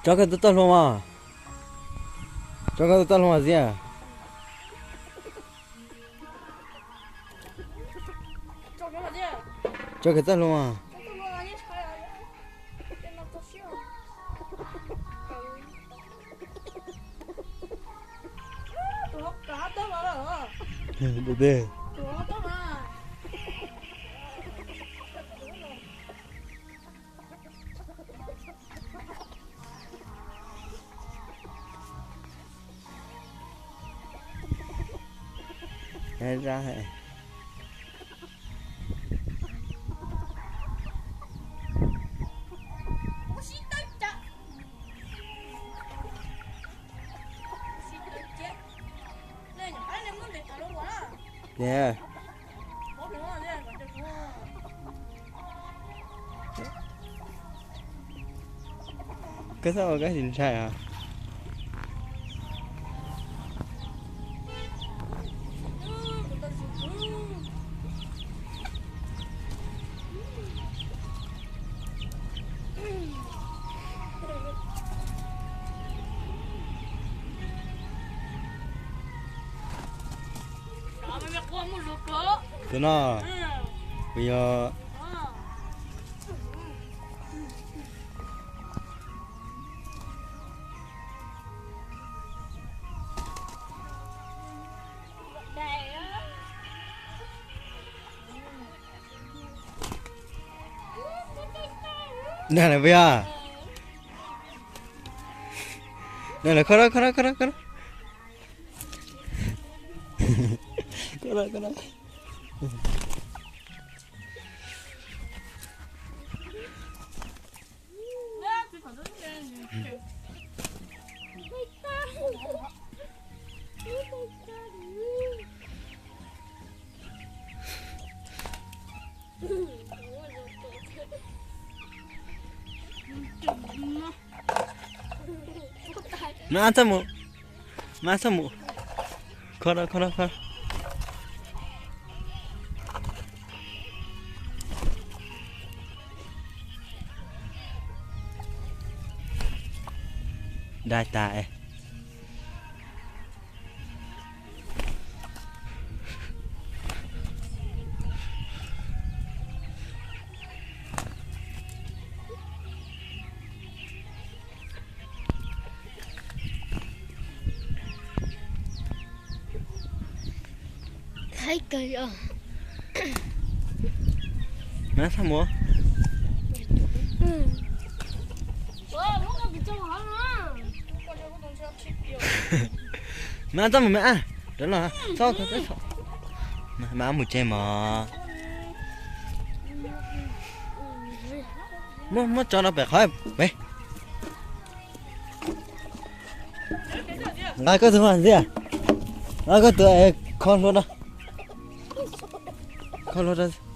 Tso koj tus txoj hlua mas. Tso koj tus txoj hlua mas Ziab. Tso koj txoj hlua mas. Koj txhob ua koj tsis ntshai os. Tus no, kuv yog. Nag lawm puas yog? Nag lawm, kho rau, kho rau, kho rau, kho rau. Kho rau, kho rau. Mab txhob mus, mab txhob mus. Kho rau, kho rau, kho rau. Dai tas. Mab txhob mus. Mab txhob mus, mab, rov los, txhob, mab mus tsev mog. Muab, muab tso rau pem qhov pem. Nqa koj tus ntxiv, nqa koj tus, kho hlua rau, kho hlua rau.